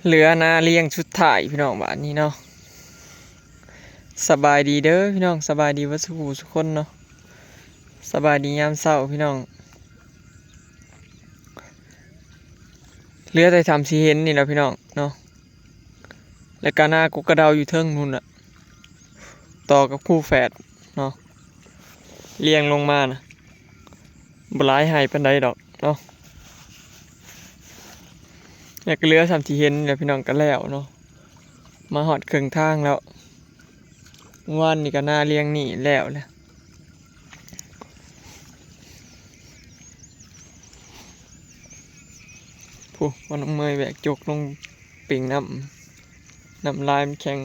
ເຫຼືອນາລ້ຽງສຸດທ້າຍພີ່ນ້ອງ ບາດນີ້ເນາະ. ສະບາຍດີເດີພີ່ນ້ອງ ສະບາຍດີເບິດສູ່ຜູ້ສູ່ຄົນເນາະ ສະບາຍດີຍາມເຊົ້າພີ່ນ້ອງ. ເຫຼືອແຕ່ຊ່ຳຊິເຫັນນີ້ແຫຼະພີ່ນ້ອງເນາະ ແລ້ວກະນາກົກກະເດົາຢູ່ເທິງພຸ້ນລະ ຕໍ່ກັບຄູແຝດເນາະ ລ້ຽງລົງມານະ ບໍ່ຫຼາຍໄຮ່ປານໃດດອກເນາະ. ແລ້ວກໍເຫຼືອຊ່ຳທີ່ເຫັນແຫຼະພີ່ນ້ອງ ກໍແລ້ວເນາະ ມາຮອດເຄິ່ງທາງແລ້ວ. ວານນີ້ກໍນາລ້ຽງນີ້ແລ້ວແຫຼະ ຜູ້ວ່ານ້ອງເມຍແບກຈົກລົງ ເປັງນ້ຳ ນ້ຳລາຍມັນແຂງ.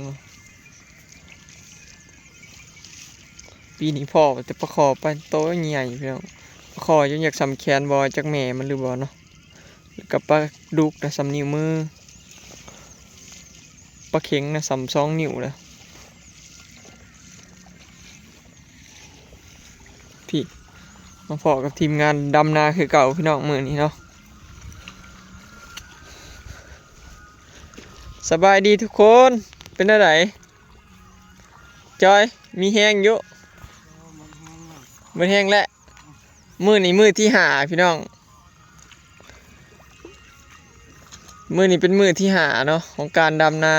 ປີນີ້ພໍ້ແຕ່ປາຄໍ່ ປາໂຕໃຫຍ່ພີ່ນ້ອງ ປາຄໍ່ຈົນຢາກສ່ຳແຂນບໍ່ ຈັກແມ່ມັນຫຼືບໍ່ເນາະ. ແລ້ວກໍປາດຸກນະສ່ຳນິ້ວມື ປາເຂັງນະສ່ຳສອງນິ້ວແລ້ວ. ພີ້ ມາພໍ້ກັບທີມງານດຳນາຄືເກົ່າພີ່ນ້ອງ ມື້ນີ້ເນາະ. ສະບາຍດີທຸກຄົນ ເປັນແນວໃດ? ຈອຍ ມີແຮງຢູ່? ໝົດແຮງແລ້ວ ມື້ນີ້ມື້ທີຫ້າພີ່ນ້ອງ ມື້ນີ້ເປັນມື້ທີຫ້າເນາະ ຂອງການດຳນາ.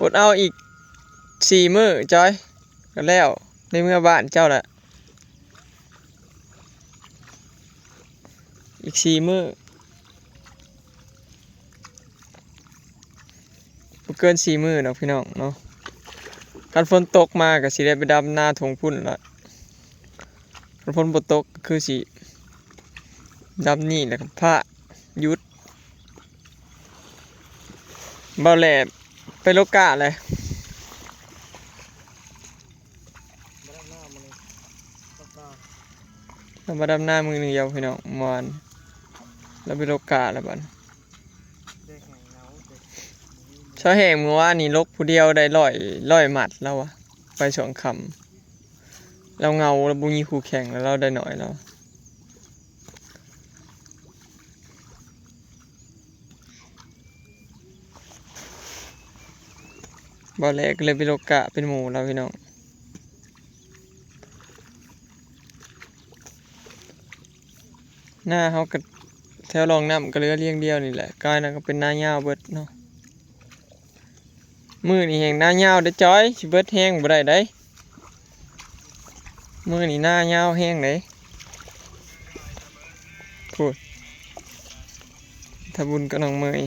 ອົດເອົາອີກສີ່ມື້ ຈອຍ ກໍແລ້ວ ໄດ້ເມືອບ້ານເຈົ້າແຫຼະ ອີກສີ່ມື້ ບໍ່ເກີນສີ່ມື້ດອກພີ່ນ້ອງເນາະ. ຄັນຝົນຕົກມາກໍຊິໄດ້ໄປດຳນາທົ່ງພຸ້ນລະ ຄັນຝົນບໍ່ຕົກກໍຄືຊິດຳນີ້ແຫຼະ ພະຢຸດ. ເບົາແຫຼບໄປໂລກາແຫຼະ ລາວມາດຳນາມື້ດຽວພີ່ນ້ອງ ເມື່ອວານລາວໄປໂລກາແລ້ວບັດ. ຊາວແຮງມື້ວານນີ້ລົກຜູ້ດຽວໄດ້ຮ້ອຍ ຮ້ອຍໝັດ ລາວວ່າ ໄປຊ່ວງຄ່ຳ ລາວເຫງົາ ລາວບໍ່ມີຄູ່ແຂ່ງ ແລ້ວລາວໄດ້ໜ້ອຍ ລາວ ບ່າວແຫຼກກໍເລີຍໄປໂລກະເປັນໝູ່ລາວພີ່ນ້ອງ. ນາເຮົາກໍແຖວຮ່ອງນ້ຳກໍເຫຼືອລ້ຽງດຽວນີ້ແຫຼະ ກາຍນັ້ນກໍເປັນນາຍາວເບິດເນາະ. ມື້ນີ້ແຮ່ງນາຍາວເດ້ຈອຍ ຊິເບິດແຮງບໍ່ໄດ້ໃດ໋ ມື້ນີ້ນາຍາວແຮງເດ້. ພຸ້ນ ທຳບຸນກັບນ້ອງເມຍ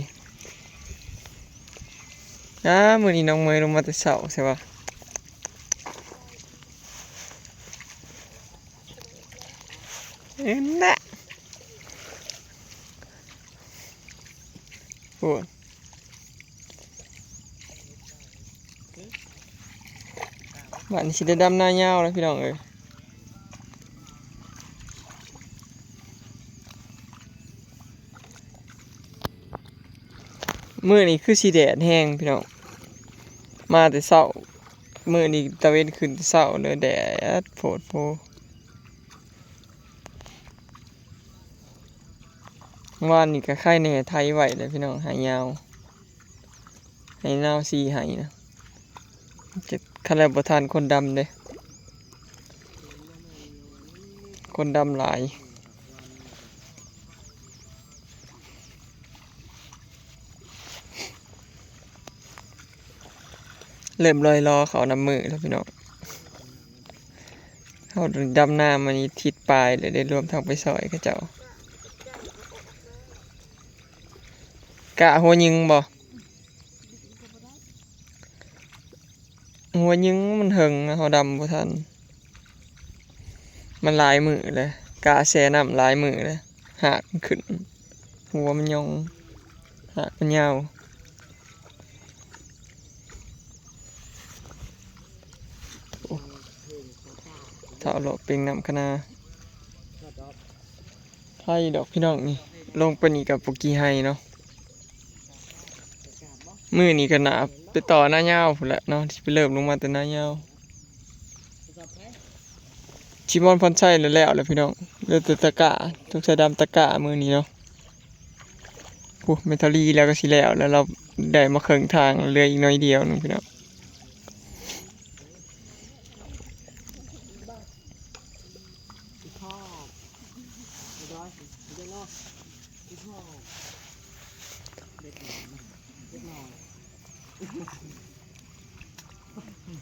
ອ້າ ມື້ນີ້ນ້ອງເມຍລົງມາແຕ່ເຊົ້າໃຊ່ຫວາ? ເອີນະ ໂອ້ຍ ບາດນີ້ຊິໄດ້ດຳນາຍາວແລ້ວພີ່ນ້ອງເອີຍ. ມື້ນີ້ຄືຊິແດດແຮງພີ່ນ້ອງ ມາແຕ່ເຊົ້າ ມື້ນີ້ຕາເວັນຂຶ້ນແຕ່ເຊົ້າເລີຍ ແດດໂພດໂພ. ວານນີ້ກໍໄຄແດ່ ໄຖໄວ້ແລ້ວພີ່ນ້ອງ ໄຮ່ຍາວ ໄຮ່ນາວສີ່ໄຮ່ນະ. ຄັນແລ້ວບໍ່ທັນຄົນດຳເດ້ ຄົນດຳຫຼາຍ. ເລີ່ມລ່ອຍລໍເຂົ້ານຳມື້ແລ້ວພີ່ນ້ອງ ເຮົາດຳນາມານີ້ທິດປາຍແລ້ວເດ້ ລວມທັງໄປຊ່ອຍເຂົາເຈົ້າ. ກະຫົວຍິງບໍ່? ຫົວຍິງມັນເຖິງນະ ເຮົາດຳບໍ່ທັນ ມັນຫຼາຍມື້ແລ້ວ ກະແຊ່ນ້ຳຫຼາຍມື້ແລ້ວ ຮາກມັນຂຶ້ນ ຫົວມັນຫຍ່ອງ ຮາກມັນຍາວ. ໂອ້ ທ້າວເລາະເປັງນ້ຳຄະນາ ໄທດອກພີ່ນ້ອງນີ້ ລົງໄປນີ້ກໍບໍ່ກີ່ໄຮ່ເນາະ. ມື້ນີ້ກໍໜ້າໄປຕໍ່ນາຍາວພຸ້ນແຫຼະເນາະ ຊິໄປເລີ່ມລົງມາແຕ່ນາຍາວ. ຊິມອນພອນໄຊແລ້ວແຫຼະພີ່ນ້ອງ ເຫຼືອແຕ່ຕະກະ ສົງໄສດຳຕະກະມື້ນີ້ເນາະ. ພຸ້ນ ແມ່ນເທົ່າລີແລ້ວກໍຊິແລ້ວ ແລ້ວລາວໄດ້ມາເຄິ່ງທາງ ເຫຼືອອີກໜ້ອຍດຽວໜຶ່ງພີ່ນ້ອງ.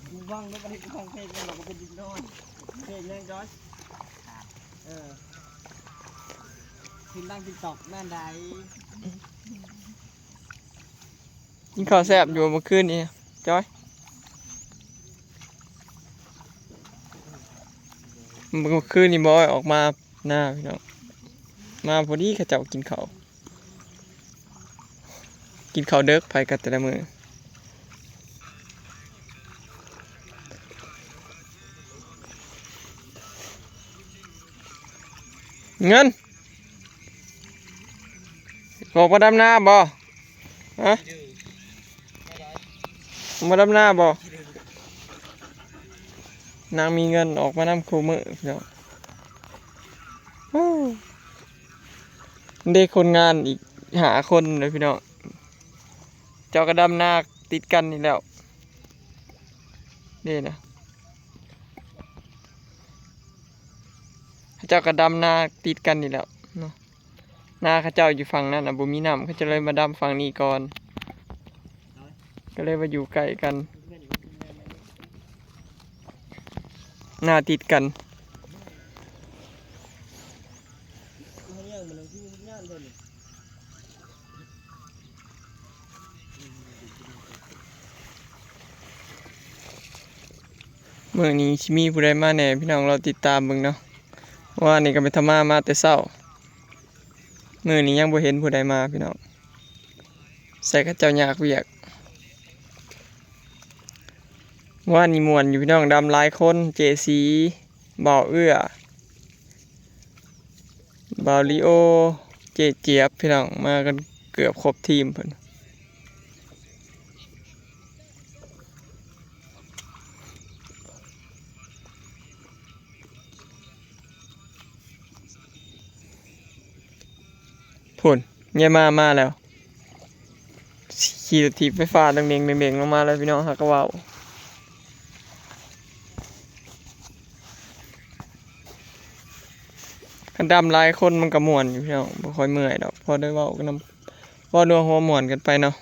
ກູຫວັງໄດ້ບໍ່ໄດ້ຟັງເພງ ແລ້ວກໍເປັນເດັກນ້ອຍ. ເພງຫຍັງຈອຍ? ເອີ ເພງດັງຕິກຕັອກນັ້ນໃດ. ກິນເຂົ້າແຊບຢູ່ບໍ່ມື້ຄືນນີ້ຈອຍ? ມື້ຄືນນີ້ບໍ່ອອກມານາພີ່ນ້ອງ ມາພໍດີເຂົາເຈົ້າກິນເຂົ້າ. ກິນເຂົ້າເດິກ ໃຜກໍແຕ່ລະມື້. ເງິນ ອອກມາດຳນາບໍ່? ຮະ? ອອກມາດຳນາບໍ່? ນາງມີເງິນອອກມານຳຄູ່ມື້ພີ່ນ້ອງ. ໂອ້ ເດ້ຄົນງານອີກຫ້າຄົນເດ້ພີ່ນ້ອງ. ເຈົ້າກໍດຳນາຕິດກັນນີ້ແລ້ວເດ້ນະ. ເຂົາເຈົ້າກໍດຳນາຕິດກັນນີ້ແລ້ວເນາະ. ນາເຂົາເຈົ້າຢູ່ຝັ່ງນັ້ນນະ ບໍ່ມີນ້ຳ ເຂົາເຈົ້າເລີຍມາດຳຝັ່ງນີ້ກ່ອນ ກໍເລີຍວ່າຢູ່ໃກ້ກັນ ນາຕິດກັນ. ມື້ນີ້ຊິມີຜູ້ໃດມາແດ່ ພີ່ນ້ອງລໍຕິດຕາມເບິ່ງເນາະ. ວານນີ້ກໍໄປທຳມາ ມາແຕ່ເຊົ້າ. ມື້ນີ້ຍັງບໍ່ເຫັນຜູ້ໃດມາພີ່ນ້ອງ ໃສ່ເຂົາເຈົ້າຍາກວຽກ. ວານນີ້ມ່ວນຢູ່ພີ່ນ້ອງ ດຳຫຼາຍຄົນ ເຈສີ ບ່າວເອື້ອ ບ່າວລີໂອ ເຈຈຽບ ພີ່ນ້ອງ ມາກັນເກືອບຄົບທີມເພິ່ນ. ພຸ້ນ ຍາຍມາມາແລ້ວ ຂີ່ລົດຖີບໄຟຟ້າເດັງໆໆລົງມາແລ້ວ ພີ່ນ້ອງ ຫາກະເວົ້າ. ຄັນດຳຫຼາຍຄົນມັນກະມ່ວນຢູ່ ພີ່ນ້ອງ ບໍ່ຄ່ອຍເມື່ອຍດອກ ພໍໄດ້ເວົ້າກັນນຳ ເວົ້ານົວຫົວມ່ວນກັນໄປເນາະ.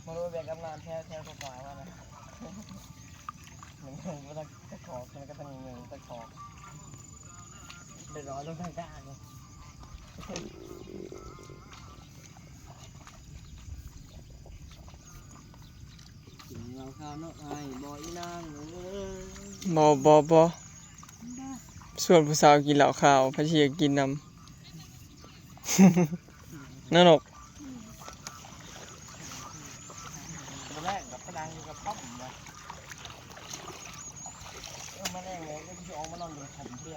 ມາໂລດແບກກັບງານແຖວ ແຖວຂວາໆມານະ ມັນບໍ່ຕ້ອງຕະຂອກ ມັນກໍຕ້ອງເງິນຕະຂອກ ເດືອດຮ້ອນລົງທາງການ. ກິນເຫຼົ້າຂາວເນາະອ້າຍ ບໍ່ອີນາງເອີຍ. ບໍ່ ບໍ່ ບໍ່ ຊວນຜູ້ສາວກິນເຫຼົ້າຂາວ ໃຜຊິຢາກກິນນຳ ນະນົກ. ມື້ແລກກັບໄປນັ່ງຢູ່ກະທ່ອມນະ ເອີ ມື້ແລກເລີຍ ຊິອອກມານອນຢູ່ກະທ່ອມເທື່ອ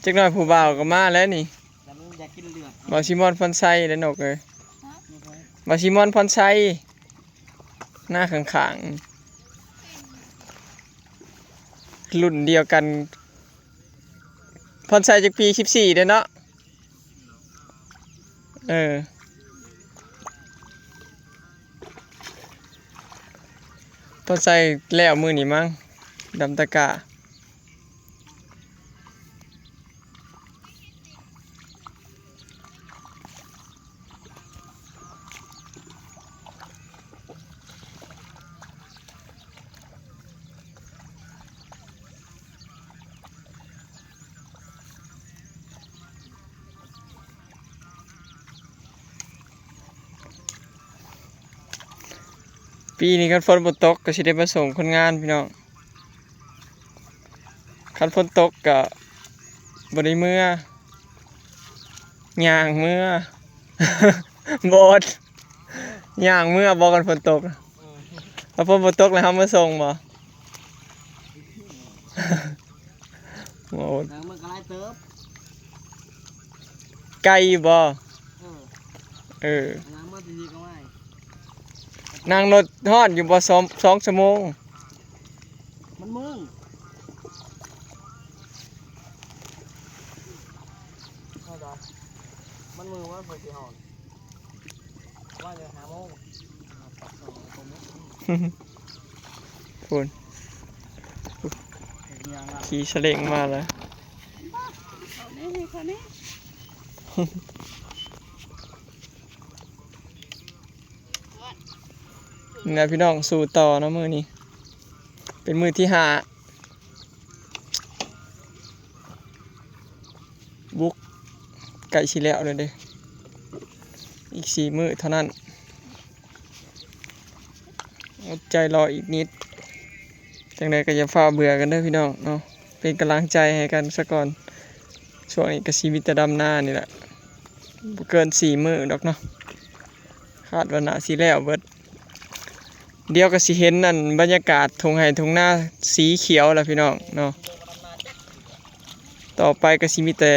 ຈັກໜ່ອຍຜູ້ບ່າວກໍມາແລ້ວນີ້ ບ່າວຊີມອນພອນໄຊເດ້ນົກເອີຍ ບ່າວຊີມອນພອນໄຊ ໜ້າຂ້າງໆ ລຸ້ນດຽວກັນ ພອນໄຊຈັກປີ? ສິບສີ່ເດ້ເນາະ. ເອີ ພອນໄຊແລ້ວມື້ນີ້ມັ້ງ ດຳຕະກາ. ປີນີ້ຄັນຝົນບໍ່ຕົກກໍຊິໄດ້ມາສົ່ງຄົນງານພີ່ນ້ອງ. ຄັນຝົນຕົກກໍບໍ່ໄດ້ເມືອ ຍ່າງເມືອ ບໍ່ ຍ່າງເມືອບໍ່ ຄັນຝົນຕົກ. ເອີ ຄັນຝົນບໍ່ຕົກແລ້ວເຮົາມາສົ່ງບໍ່? ບໍ່ ເອີ ມັນກໍຫຼາຍເຕີບ. ໄກຢູ່ບໍ່? ເອີ ເອີ ຫາງມາທີ່ນີ້ກໍໄວ ນັ່ງລົດຮອດຢູ່ບໍ່ ສອງ ສອງຊົ່ວໂມງ? ມັນເມືອງ ເຂົ້າໃຈ ມັນເມືອງວ່າເພິ່ນຊິຮອດ ວ່າຈະຫ້າໂມງ ພຸ້ນ ຂີ່ສະເລັງມາແລ້ວ ເຂົ້ານີ້ ເຂົ້ານີ້ ນີ້ນະພີ່ນ້ອງ ສູ້ຕໍ່ເນາະ ມື້ນີ້ເປັນມື້ທີຫ້າ ບຸກ ໃກ້ຊິແລ້ວແລ້ວເດ້ ອີກສີ່ມື້ເທົ່ານັ້ນ ອົດໃຈລໍອີກນິດ ຈັ່ງໃດກໍຢ່າຟ້າວເບື່ອກັນເດີພີ່ນ້ອງເນາະ ເປັນກຳລັງໃຈໃຫ້ກັນຊະກ່ອນ ຊ່ວງນີ້ກໍຊີວິດແຕ່ດຳນານີ້ແຫຼະ ບໍ່ເກີນສີ່ມື້ດອກເນາະ ຄາດວ່າໜ້າຊິແລ້ວເບິດ ດຽວກໍຊິເຫັນອັນບັນຍາກາດທົ່ງໄຮ່ທົ່ງນາສີຂຽວແລ້ວພີ່ນ້ອງເນາະ ຕໍ່ໄປກໍຊິມີແຕ່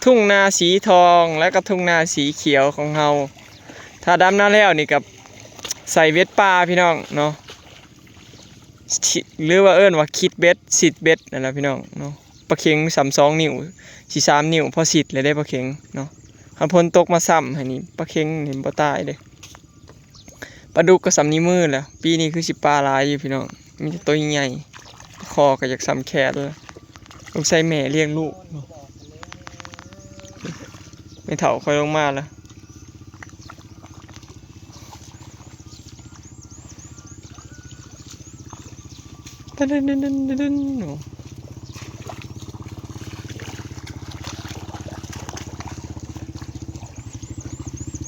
ທົ່ງນາສີທອງ ແລະກໍທົ່ງນາສີຂຽວຂອງເຮົາ ຖ້າດຳນາແລ້ວນີ້ກໍໃສ່ເບັດປ່າພີ່ນ້ອງເນາະ ຊິ ຫຼືວ່າເອີ້ນວ່າຄິດເບັດ ຊິດເບັດນັ້ນລະພີ່ນ້ອງເນາະ ປາເຂັງສ່ຳສອງນິ້ວ ຊິສາມນິ້ວ ພໍຊິດແລ້ວເດ້ປາເຂັງເນາະ ຄັນຝົນຕົກມາຊ້ຳໃຫ້ນີ້ ປາເຂັງນີ້ບໍ່ຕາຍເດ້ ປາດຸກກໍສ່ຳນິ້ວມືແຫຼະ ປີນີ້ຄືຊິປາຫຼາຍຢູ່ພີ່ນ້ອງ ມີແຕ່ໂຕໃຫຍ່ໆ ປາຄໍກໍຢາກສ່ຳແຂນແລ້ວ ສົງໄສແມ່ລ້ຽງລູກເນາະ ແມ່ເຖົ້າຂ້ອຍລົງມາແລ້ວ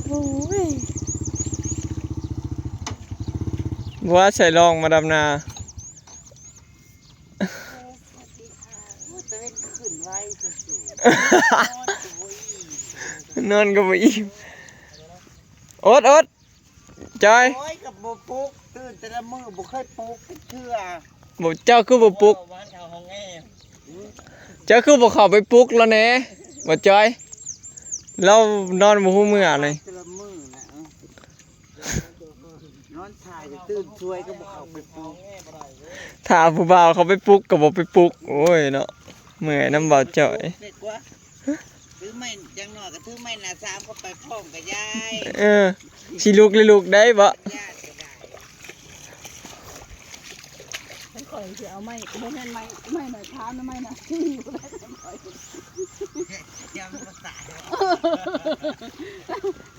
ໂອ້ຍ ບໍ່ວ່າໃສ່ລອງມາດຳນາ ໂອ້ຍ ຕາເວັນຂຶ້ນໄວ ນອນກໍບໍ່ອີ່ມ ນອນກໍບໍ່ອີ່ມ ອົດ ອົດ ຈ້ອຍ ໂອ້ຍ ກໍບໍ່ປຸກ ຕື່ນແຕ່ລະມື້ບໍ່ເຄີຍປຸກຈັກເທື່ອ ບໍ່ ເຈົ້າຄືບໍ່ປຸກ ເຈົ້າຄືບໍ່ເຂົ້າໄປປຸກລາວແດ່ ບໍ່ຈ້ອຍ ລາວນອນບໍ່ຮູ້ເມື່ອເລີຍ ແຕ່ລະມື້ນະ ນອນຖ້າຈະຕື່ນຊ່ວຍກໍບໍ່ເຂົ້າໄປປຸກ ຖ້າຜູ້ບ່າວເຂົ້າໄປປຸກກໍບໍ່ໄປປຸກ ໂອ້ຍເນາະ ເມື່ອຍນຳບ່າວຈ້ອຍ ຖືໄມ້ ຢ່າງໜ້ອຍກໍຖືໄມ້ໜ້າສາມເຂົ້າໄປພ້ອມກັບຍາຍ ເອີ ຊິລຸກຫຼືລຸກໄດ້ບໍ່? ຍາດກໍໄດ້ ຂ້ອຍຊິເອົາໄມ້ ບໍ່ແມ່ນໄມ້ ໄມ້ໜ້າສາມນະ ໄມ້ໜ້າສີ່ ຢ້ານມັນຕາຍ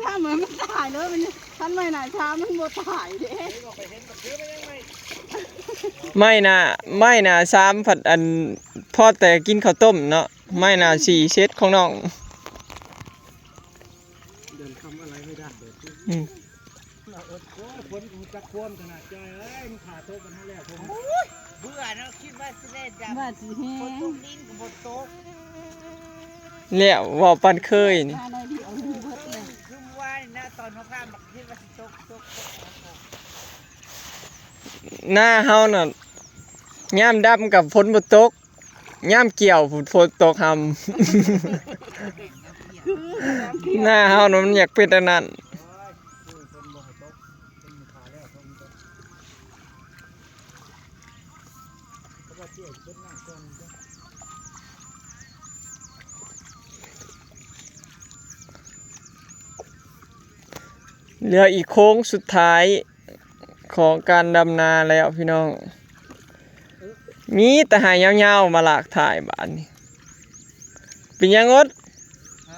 ຖ້າມັນຕາຍເລີຍ ມັນ ຄັນໄມ້ໜ້າສາມມັນບໍ່ຕາຍເດ້ ໄມ້ໜ້າ ໄມ້ໜ້າສາມພັດ ອັນ ພໍແຕ່ກິນເຂົ້າຕົ້ມເນາະ ໄມ້ໜ້າສີ່ເຊັດຂອງນ້ອງ ເດີນຄຳອາໄລໄມ່ໄດ້ເດີນ ອືມ ໂອ້ຍ ຄົນຮູ້ຈັກຄວາມຂະໜາດ ຈ້ອຍເອີຍ ມັນຖ້າຕົກກັນຫັ້ນແຫຼະ ໂອ້ຍ ເບື່ອເນາະ ຄິດວ່າຊິໄດ້ດຳ ວ່າຊິແຮງ ຝົນຕົກ ດິນກໍບໍ່ຕົກ ແລ້ວເວົ້າປານເຄີຍນີ້ ມາໜ້ອຍດຽວເບິດເລີຍ ຄືມື້ວານນີ້ນະ ຕອນເຮົາພາມາ ຄິດວ່າຊິຕົກ ຕົກ ຕົກ ໜ້າເຮົານະ ຍາມດຳກໍຝົນບໍ່ຕົກ ຍາມກ່ຽວພຸ້ນ ຝົນຕົກຮຳ ໜ້າເຮົານະ ມັນຢາກເປັນອັນນັ້ນ ເຫຼືອອີກໂຄ້ງສຸດທ້າຍ ຂອງການດຳນາແລ້ວພີ່ນ້ອງ ມີແຕ່ໄຮ່ຍາວໆ ມາລາກຖ່າຍບາດນີ້ ເປັນຫຍັງອົດ? ຮ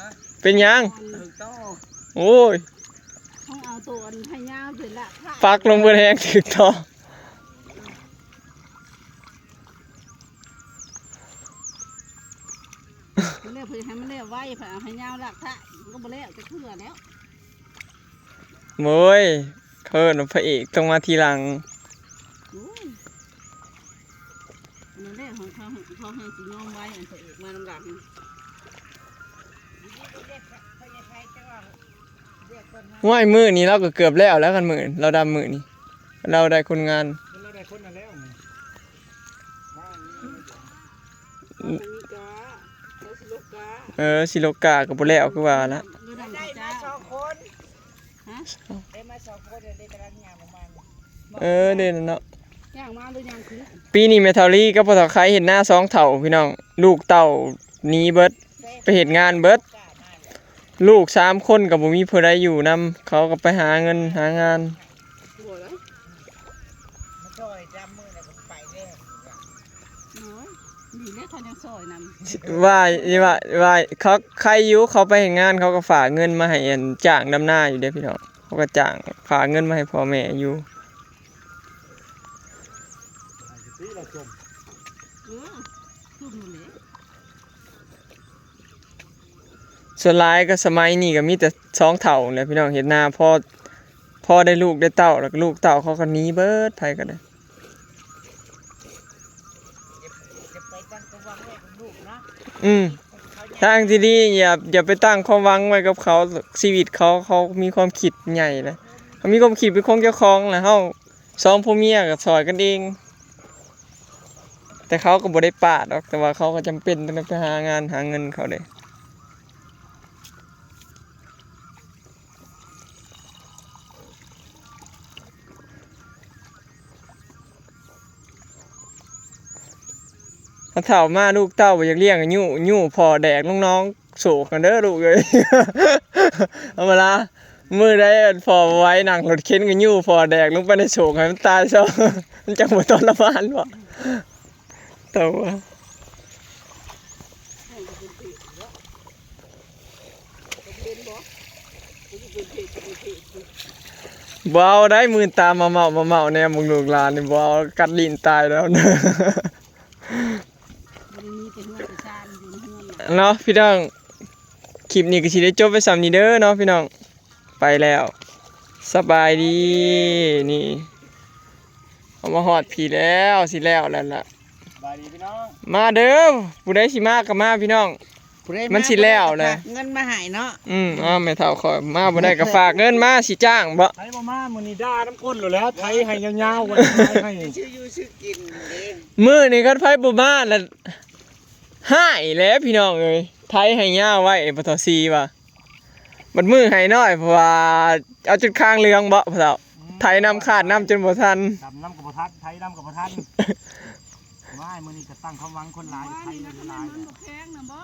ະ? ເປັນຫຍັງ? ໂອ້ຍ ຕ້ອງເອົາໂຕອັນໄຮ່ຍາວເປັນລາກຖ່າຍ ປັກລົງເບິດແຮງຖືກຕ້ອງ ແລ້ວເພິ່ນໃຫ້ມັນແລ້ວໄວ ເພິ່ນເອົາໄຮ່ຍາວລາກຖ່າຍ ມັນກໍບໍ່ແລ້ວຈັກເທື່ອແລ້ວ. ໂອ້ຍ ເຂົາເອີ້ນວ່າພະເອກຕ້ອງມາທີຫຼັງ ໂອ້ຍ ນັ້ນແຫຼະ ເຂົາ ເຂົາ ເຂົາແຮ່ງຊິຍອມໄວ ອັນພະເອກມານຳຫຼັງ ໂອ້ຍ ມື້ນີ້ລາວກໍເກືອບແລ້ວແລ້ວ ຄັນມື້ລາວດຳມື້ນີ້ ລາວໄດ້ຄົນງານ ລາວໄດ້ຄົນນັ້ນແລ້ວ ອືມ ມີກາ ລາວຊິລົງ ເອີ ຊິໂລກາກໍບໍ່ແລ້ວຄືວ່າລະ ໄດ້ມາສອງຄົນ ຮະ ໄດ້ມາສອງຄົນ ເດ້ກຳລັງຍ່າງອອກມາ ເອີ ເດ້ເນາະ ຍ່າງມາຫຼືຍ່າງຄື ປີນີ້ແມ່ເຖົ້າລີກັບພໍ່ເຖົ້າໄຄເຮັດນາສອງເຖົ້າພີ່ນ້ອງ ລູກເຕົ້າໜີເບິດ ໄປເຮັດງານເບິດ ລູກສາມຄົນກໍບໍ່ມີຜູ້ໃດຢູ່ນຳ ເຂົາກໍໄປຫາເງິນຫາງານ ບໍ່ລະ ມາຊ່ອຍຈາມມື້ແລ້ວກໍໄປແລ້ວ ໂອ້ຍ ດີແລ້ວເຂົາຍັງຊ່ອຍນຳ ວ່າ ວ່າ ວ່າ ເຂົາ ໃຄຢູ່ ເຂົາໄປເຮັດງານ ເຂົາກໍຝາກເງິນມາໃຫ້ ອັນ ຈ້າງດຳນາຢູ່ເດ້ພີ່ນ້ອງ ເຂົາກໍຈ້າງ ຝາກເງິນມາໃຫ້ພໍ່ແມ່ຢູ່ ເອີ ຄືນັ້ນແຫຼະ ສ່ວນຫຼາຍກໍສະໄໝນີ້ກໍມີແຕ່ສອງເຖົ້າແຫຼະພີ່ນ້ອງ ເຮັດນາພໍ ພໍໄດ້ລູກໄດ້ເຕົ້າ ແລ້ວກໍລູກເຕົ້າເຂົາກໍໜີເບິດ ໃຜກໍໄດ້ ອືມ ທາງທີ່ດີ ຢ່າ ຢ່າໄປຕັ້ງຄວາມຫວັງໄວ້ກັບເຂົາ ຊີວິດເຂົາ ເຂົາມີຄວາມຄິດໃຫຍ່ແລ້ວ ເຂົາມີຄວາມຄິດເປັນຂອງເຈົ້າຂອງແລ້ວ ເຮົາສອງຜົວເມຍກໍຊ່ອຍກັນເອງ ແຕ່ເຂົາກໍບໍ່ໄດ້ປາດດອກ ແຕ່ວ່າເຂົາກໍຈຳເປັນຕ້ອງໄດ້ໄປຫາງານຫາເງິນເຂົາເດ້ ຖ້າເຖົ້າມາລູກເຕົ້າບໍ່ຢາກລ້ຽງ ຍູ້ ຍູ້ພໍ່ແດກລົງໜອງໂສກຫັ້ນເດີລູກເອີຍ ເອົາມາລະ ມື້ໃດພໍ່ບໍ່ໄຫວ ນັ່ງລົດເຂັນກໍຍູ້ພໍ່ແດກລົງໄປໃນໂສກໃຫ້ມັນຕາຍຊະ ມັນຈັ່ງບໍ່ທໍລະມານບໍ ເຕົາ ບໍ່ເອົາໄດ໋ ມື່ນຕາມາເມົາໆແນມເບິ່ງລູກຫຼານນີ້ ບໍ່ເອົາ ກັດລີ້ນຕາຍແລ້ວ ບໍ່ໄດ້ມີແຕ່ເຮືອນແຕ່ຊານຢູ່ໃນເຮືອນນະ ເນາະພີ່ນ້ອງ ຄລິບນີ້ກໍຊິໄດ້ຈົບໄວ້ສ່ຳນີ້ເດີເນາະພີ່ນ້ອງ ໄປແລ້ວ ສະບາຍດີ ນີ້ ເຮົາມາຮອດພີ້ແລ້ວ ຊິແລ້ວແລ້ວລະ ສະບາຍດີພີ່ນ້ອງ ມາເດີ ຜູ້ໃດຊິມາກໍມາພີ່ນ້ອງ ຜູ້ໃດມາ ມັນຊິແລ້ວແຫຼະ ເງິນມາໃຫ້ເນາະ ອືມ ອ້າວ ແມ່ເຖົ້າຂ້ອຍມາບໍ່ໄດ້ກໍຝາກເງິນມາ ຊິຈ້າງບໍ ໃຜບໍ່ມາມື້ນີ້ດ່ານຳຄົນໂລດແຫຼະ ໄຖໃຫ້ຍາວໆ ໄວ້ໄຖໃຫ້ ຊື້ຢູ່ຊື້ກິນເດ້ ມື້ນີ້ຄັນໃຜບໍ່ມາລະຮ້າຍແຫຼະພີ່ນ້ອງເອີຍ ໄຖໃຫ້ຍາວໄວ້ ພໍ່ເຖົ້າຊີວ່າ ບັດມື້ໃຫ້ນ້ອຍ ເພາະວ່າເອົາຈົນຄາງເຫຼືອງບໍພໍ່ເຖົ້າ ອືມ ໄຖນຳຄາດນຳຈົນບໍ່ທັນ ດຳນຳກໍບໍ່ທັນ ໄຖນຳກໍບໍ່ທັນ ວ້າຍ ມື້ນີ້ກໍຕັ້ງຄວາມຫວັງຄົນຫຼາຍ ໄຖຫຼາຍ ມັນບໍ່ແຂງນະບໍ